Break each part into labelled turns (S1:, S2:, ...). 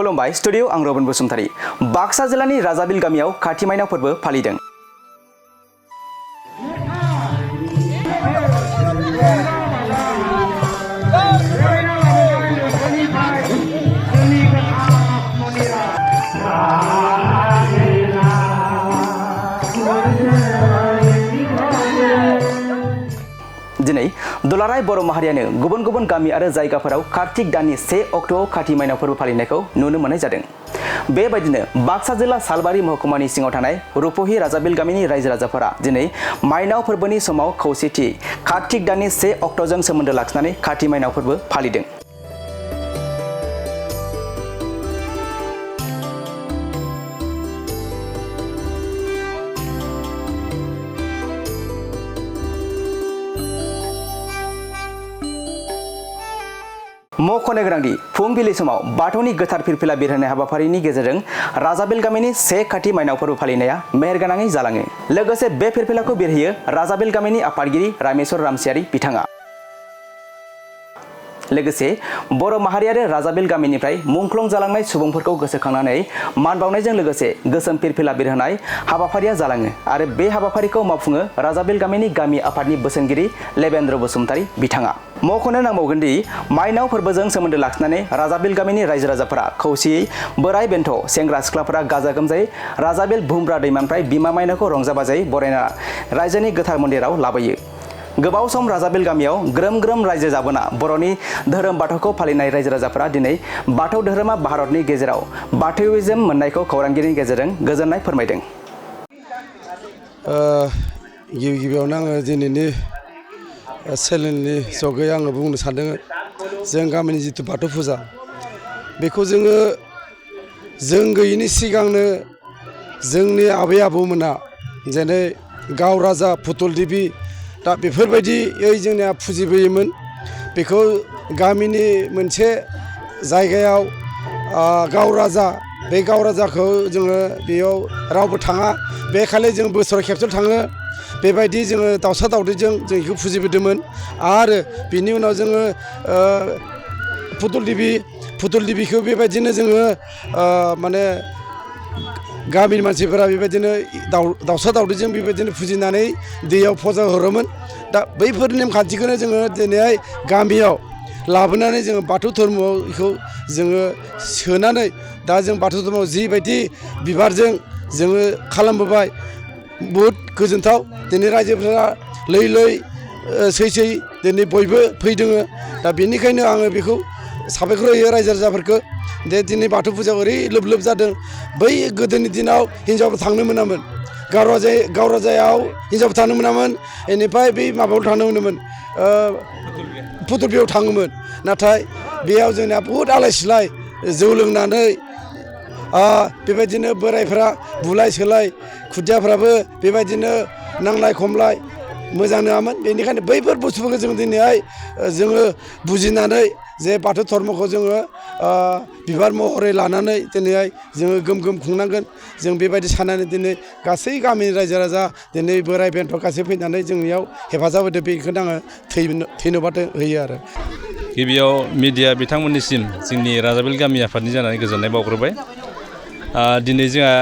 S1: खुलुमबाय स्टुडिअ आं रबिन बसुमतारी। बाक्सा जिल्लानि राजाबिल गामियाव खाथि माइनाव फोरबो फालिदों। दिनै दुलाराय बर' माहारियानो गुबुन गुबुन गामि आरो जायगाफोराव कार्तिक दाननि 1 अक्ट'आव खाथि माइनाव फोरबो फालिनायखौ नुनो मोननाय जादों। बेबायदिनो बाक्सा जिल्ला सालबारि महकुमानि सिङाव थानाय रुपहि राजाबिल गामिनि रायजो राजाफोरा दिनै माइनाव फोरबोनि समाव खौसेथि कार्तिक दाननि 1 अक्ट'जों सोमोन्दो लाखिनानै खाथि माइनाव फोरबो फालिदों। मख'नो गोनांदि फुंबिलि समाव बाथौनि गोथार फिरफिला बिरहोनाय हाबाफारिनि गेजेरजों राजाबिल गामिनि 1 खाथि माइनाव फोरबो फालिनाया मेहेरगोनाङै जालाङो। लोगोसे बे फिरफिलाखौ बिरहोयो राजाबिल गामिनि आफादगिरि रामेश्वर रामसियारि बिथाङा। लोगोसे बर' माहारियारि राजाबिल गामिनिफ्राय मुंख्लं जालांनाय सुबुंफोरखौ गोसोखांनानै मान बावनायजों लोगोसे गोसोम फिरफिला बिरहोनाय हाबाफारिया जालाङो आरो बे हाबाफारिखौ मावफुङो राजाबिल गामिनि गामि आफादनि बोसोनगिरि लेबेन्द्र बसुमतारी बिथाङा। मख'नो नांबावगोन दि माइनाव फोरबोजों सोमोन्दो लाखिनानै राजाबिल गामिनि रायजो राजाफोरा खौसेयै बोराय बेन्थ' सेंग्रा सिख्लाफोरा गाजा गोमजायै राजाबिल भुमब्रा दैमानिफ्राय बिमा माइनावखौ रंजा बाजायै बरायना रायजोनि गोथार मन्दिराव लाबोयो। गोबाव सम राजाबिल गामियाव ग्रोम ग्रोम रायजो जाबोना बर'नि धोरोम बाथौखौ फालिनाय रायजो राजाफोरा दिनै बाथौ धोरोमा भारतनि गेजेराव बाथौइज्म मोननायखौ खौरांगिरिनि गेजेरजों गोजोननाय फोरमायदों।
S2: गिबियावनो आङो दिनैनि चेनेलनि जगै आङो बुंनो सानदों जों गामिनि जिथु बाथौ फुजा बेखौ जों गैयिनि सिगांनो जोंनि आबै आबौमोना जेरै गाव राजा फुटल देबि दा बेफोरबायदियै जोंनिया फुजिबोयोमोन। बेखौ गामिनि मोनसे जायगायाव गाव राजा बे गाव राजाखौ जोङो बेयाव रावबो थाङा बे खालि जों बोसोराव खेबसे थाङो। बेबायदि जोङो दाउसा दाउदैजों जों बेखौ फुजिबोदोंमोन आरो बिनि उनाव जोङो फुटल देबिखौ बेबायदिनो जोङो माने गामिनि मानसिफोरा बेबायदिनो दाउसा दाउदैजों बेबायदिनो फुजिनानै दैयाव फुजा हरोमोन। दा बैफोर नेमखान्थिखौनो जोङो दिनैहाय गामियाव लाबोनानै जोङो बाथौ धर्मआव बेखौ जोङो सोनानै दा जों बाथौ धर्मआव जिबायदि बिबारजों जोङो खालामबोबाय बहुद गोजोनथाव। दिनै रायजोफोरा लै सै दिनै बयबो फैदों। दा बेनिखायनो आङो बेखौ साबायखर होयो रायजो राजाफोरखौ दिनै बाथौ फुजायाव ओरै लोब लोब जादों। बै गोदोनि दिनाव हिनजावफोर थांनो मोनामोन गाव राजायाव हिनजावफोर थांनो मोनामोन। बेनिफ्राय बै माबायाव थांनो मोनोमोन फुटुलबियाव थाङोमोन। नाथाय बेयाव जोंनिया बहुद आलाय सिलाय जौ लोंनानै बेबायदिनो बोरायफ्रा बुलाय सोलाय खुदियाफ्राबो बेबायदिनो नांलाय खमलाय मोजां नङामोन। बेनिखायनो बैफोर बुस्थुफोरखौ जों दिनैहाय जोङो बुजिनानै जे बाथौ धर्मखौ जोङो बिबार महरै लानानै दिनैहाय जोङो गोम गोम खुंनांगोन। जों बेबायदि साननानै दिनै गासै गामिनि रायजो राजा दिनै बोराय बेन्थ' गासै फैनानै जोंनियाव हेफाजाब होदों। बेखौनो आङो धन्यबाद होयो आरो।
S3: गिबियाव मिडिया बिथांमोननिसिम जोंनि राजाबिल गामि आफादनि जानानै गोजोननाय बावग्रोबाय। दिनै जोंहा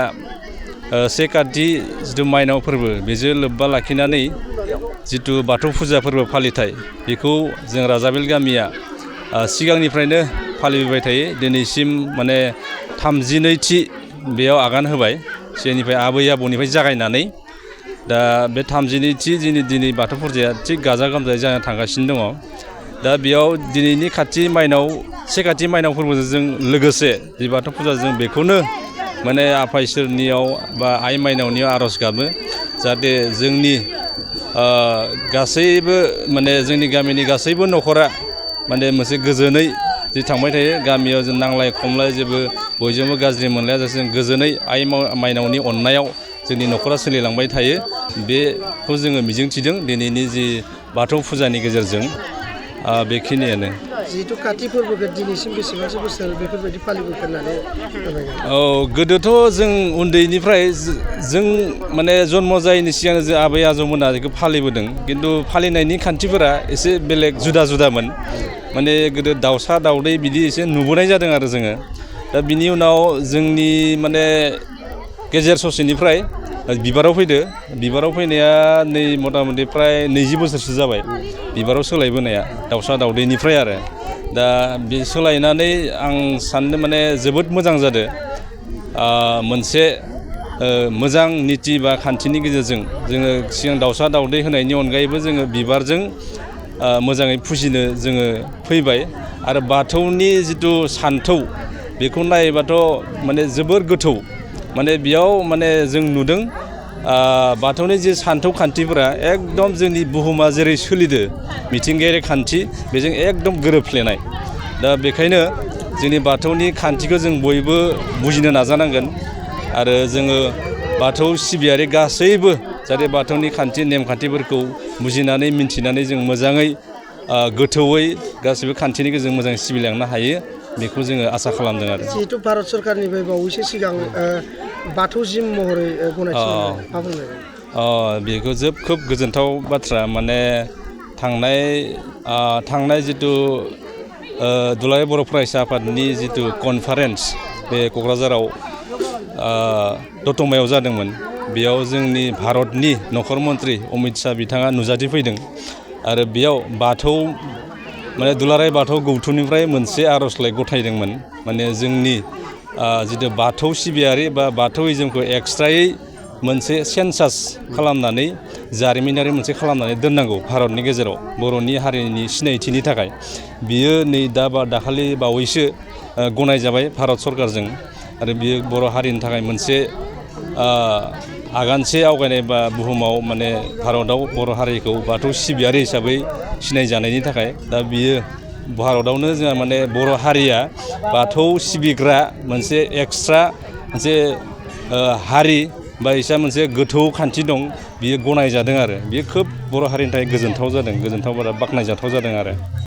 S3: 1 खाथि जिथु माइनाव फोरबो बेजों लोब्बा लाखिनानै जिथु बाथौ फुजा फोरबो फालिथाय बेखौ जों राजाबिल गामिया सिगांनिफ्रायनो फालिबोबाय थायो। दिनैसिम माने 32थि बेयाव आगान होबाय सिगांनिफ्राय आबै आबौनिफ्राय जागायनानै। दा बे 32थि दिनै बाथौ फुजाया थिग गाजा गोमजायै जाना थांगासिनो दङ। दा बेयाव दिनैनि 1 खाथि माइनाव फोरबोजों लोगोसे जि बाथौ फुजा जों बेखौनो माने आफा इसोरनियाव बा आइ माइनावनियाव आर'ज गाबो जाहाथे जोंनि गासैबो माने जोंनि गामिनि गासैबो न'खरा माने मोनसे गोजोनै जि थांबाय थायो। गामियाव जों नांलाय खमलाय जेबो बयजोंबो गाज्रि मोनलायाजासे जों गोजोनै आइ माइनावनि अननायाव जोंनि न'खरा सोलिलांबाय थायो। बेखौ जोङो मिजिंथिदों दिनैनि जि बाथौ फुजानि गेजेरजों। बेखिनियानो।
S4: जिहेतु काति फोरबोखौ दिनैसिम बेसेबांसो बोसोर बेफोरबायदि फालिबोखो होननानै
S3: गोदोथ' जों उन्दैनिफ्राय जों माने जन्म जायैनि सिगां जों आबै आजौमोना बेखौ फालिबोदों। खिन्थु फालिनायनि खान्थिफोरा एसे बेलेग जुदामोन। माने गोदो दाउसा दाउदै बिदि एसे नुबोनाय जादों आरो जोङो। दा बिनि उनाव जोंनि माने गेजेर ससेनिफ्राय बिबाराव फैदो बिबाराव फैनाया नै मथा मथि फ्राय 20 बोसोरसो जाबाय बिबाराव सोलायबोनाया दाउसा दाउदैनिफ्राय आरो दा बे सोलायनानै आं साननो माने जोबोद मोजां जादो मोनसे मोजां निति बा खान्थिनि गेजेरजों जोङो सिगां दाउसा दाउदै होनायनि अनगायैबो जोङो बिबारजों मोजाङै फुजिनो जोङो फैबाय आरो बाथौनि जिथु सान्थौ बेखौ नायोबाथ' माने जोबोर गोथौ माने बेयाव माने जों नुदों बाथौनि जे सान्थौ खान्थिफोरा एकदम जोंनि बुहुमा जेरै सोलिदो मिथिंगायारि खान्थि बेजों एकदम गोरोबफ्लेनाय दा बेखायनो जोंनि बाथौनि खान्थिखौ जों बयबो बुजिनो नाजानांगोन आरो जोङो बाथौ सिबियारि गासैबो जाहाथे बाथौनि खान्थि नेमखान्थिफोरखौ बुजिनानै मिन्थिनानै जों मोजाङै गोथौयै गासैबो खान्थिनि गेजेरजों मोजां सिबिलांनो हायो बेखौ जोङो आसा खालामदों आरो
S4: जिहेतु भारत सरकारनिफ्राय बावैसो सिगां बाथौ जिम महरै गनायथि मोनबाय मा बुंनो
S3: बेखौ खोब गोजोनथाव बाथ्रा माने थांनाय जिथु दुलाराय बर' फरायसा आफादनि जिथु कनफारेन्स बे क'क्राझाराव दतमायाव जादोंमोन बेयाव जोंनि भारतनि नखर मन्त्रि अमित शाह बिथाङा नुजाथिफैदों आरो बेयाव बाथौ माने दुलाराय बाथौ गौथुमनिफ्राय मोनसे आर'जलाइ गथायदोंमोन माने जोंनि जिथु बाथौ सिबियारि बा बाथौइजमखौ एक्सट्रायै मोनसे सेन्सास खालामनानै जारिमिनारि मोनसे खालामनानै दोननांगौ भारतनि गेजेराव बर'नि हारिनि सिनायथिनि थाखाय बियो नै दाखालि बावैसो गनायजाबाय भारत सरकारजों आरो बियो बर' हारिनि थाखाय मोनसे आगानसे आवगायनाय बा बुहुमाव माने भारतआव बर' हारिखौ बाथौ सिबियारि हिसाबै सिनायजानायनि थाखाय दा बियो भारतआवनो जोंहा माने बर' हारिया बाथौ सिबिग्रा मोनसे एक्सट्रा मोनसे हारि बा इसा मोनसे गोथौ खान्थि दं बियो गनायजादों आरो बियो खोब बर' हारिनि थाखाय गोजोनथाव जादों गोजोनथाव बारा बाख्नायजाथाव जादों आरो